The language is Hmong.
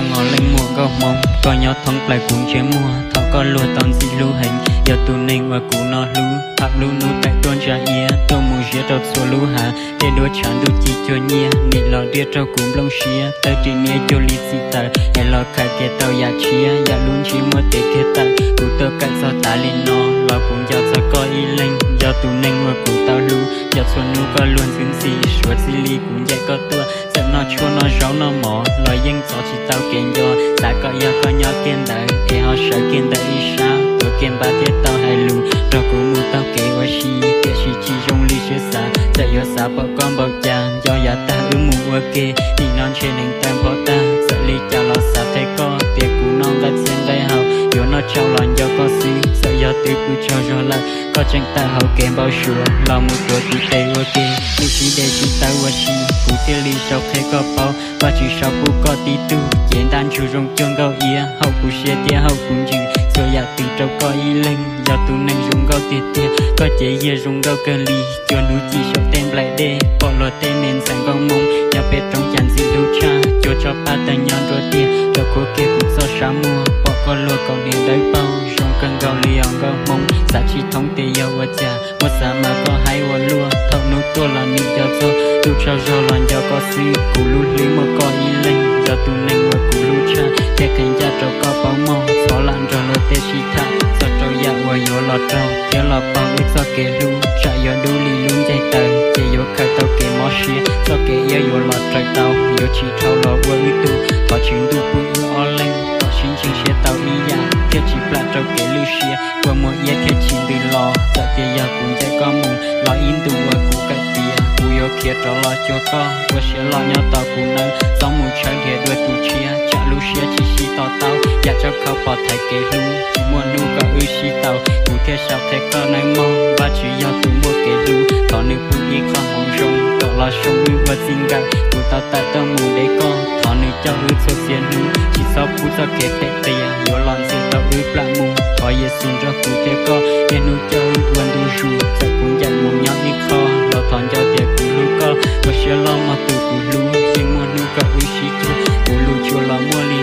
Os leej muam nkauj hmoob, koj nyob thoob plaws kuv ntsej muag, thaum koj luag tau ntxim hlub heev, yog tus neeg uas kuv no hlub. Thaum lub hnub taim tuaj ntsa iab, tuaj mus ziab rau txhua lub hav, tej duab tshav ntuj ci cuag nyiaj, nim los riaj rau kuv nplooj siab, tawb ris niab cuag li txim tawm, es los khaws tias tau yam tshiab, yam lub ntsiab muab tes kiag tawm, kuv tuaj kawm txog tas li no, los kuv nco txog koj ib leeg, yog tus neeg uas kuv tau hlub, nco txhua hnub koj luag ntxhi ntxhi, suav txij li kuv ncaim koj tuaj, txawm noj tshuaj noj zaub noj mov los yeej txov tsis tau kev nco, xav kom yog koj nyob kiag ntawd, es ho sawv kiag ntawm ib sab, tuav kiag npab thiaj tau hais lus, nrog kuv mus taug kev ua si, tiam sis tsis zoo li siab xav, txawm yuav xav pom koj npaum cas, nco yav tag wb mus ua ke, nim no ntshe neev taw npho tag, txawm li cas los xav qhia koj, tias kuv noj nqaij txhia nqaij hau, yuav noj tsau los nco koj xwb, txawm yog twb pw tsaug zog lawm, koj tseem tawm hauv kev npau suav, los mus tuav tus tes ua ke, wb sib de sib tawb ua si, kuv thiaj li sau qhia koj paub, Vajtswv sau pub koj tib tug, cev ntaj ntsug zoo cuag nkauj iab, haum kuv siab thiab haum kuv ntsws, txhua yam twg rau koj ib leeg, yog tus neeg zoo nkauj tiag tiag, koj cev yiag zoo nkauj kawg li, cuag hnub ci saum tej nplaim dej, pom luag tej me ntxhais nkauj hmoob, nyob peb roob cas ntxim hlub tshaj, cuag tsob paj tawg nyob nruab tiaj, rau khuav kiag kuv txoj sab muag, pom koj luag kaus hniav dawb paug, zoo kawg nkaus li os nkauj hmoob, xav tsis thoob tias yog ua cas, muab xav mas koj haib ua luaj, thaum hnub tuaj los nim nco txog, ntuj tsaug zog los nco koj xwb, kuv lub hlwb muaj koj ib leeg, yog tus neeg uas kuv hlub tshaj, thiaj qhia ncaj rau koj paub mog, txhob lam nrog luag tej sib tham, txog rau yam uas yuav los raug, thiab los paug wb txoj kev hlub, tsam yuav dub li lub ncaig taws, ces yuav khaws tau kev mob siab, txoj kev iab yuav los raws tau, yuav tsis dhau los ua wb tug, thov Tswv Ntuj pub wb ob leeg, kom sib ntseeg siab tau ib yam, thiaj tsis plam rau kev lwj siab, kua muag iab thiaj tsis ntws los, txawm tias yog kuv ncaim koj mus, los ib ntus uas kuv kawm tiav, kuv yuav khiav rov los cuag koj, ua siab loj nyob tos kuv nawb, txhob mus tshawb dhia dua tus tshiab, tsam lub siab tsis sib to taub, yam tsau khau pov thaiv kev hlub, tsis muaj hnub kom wb sib tau, kuv thiaj sau qhia koj nawb mog, Vajtswv yog tus muaj kev hlub, thov nws pub ib qho hmoov zoo, kom los zoo wb ua txij nkawm, kuv tau tawm tuaj mus de koj, thov nws coj wb txhua txhia hnub, tsis txhob pub txoj kev phem qias, yuav los ntxias tau wb plam mus, thov Yexus nrog kuv thiab koj, niaj hnub coj wb ua ntu zus, txawm kuv ncaim mus nyob ib qho, los thov nco tias kuv hlub koj, ua siab loj mog tus kuv hlub, yeej muaj hnub kom wb sib cuag, kuv lus tsuas los muaj li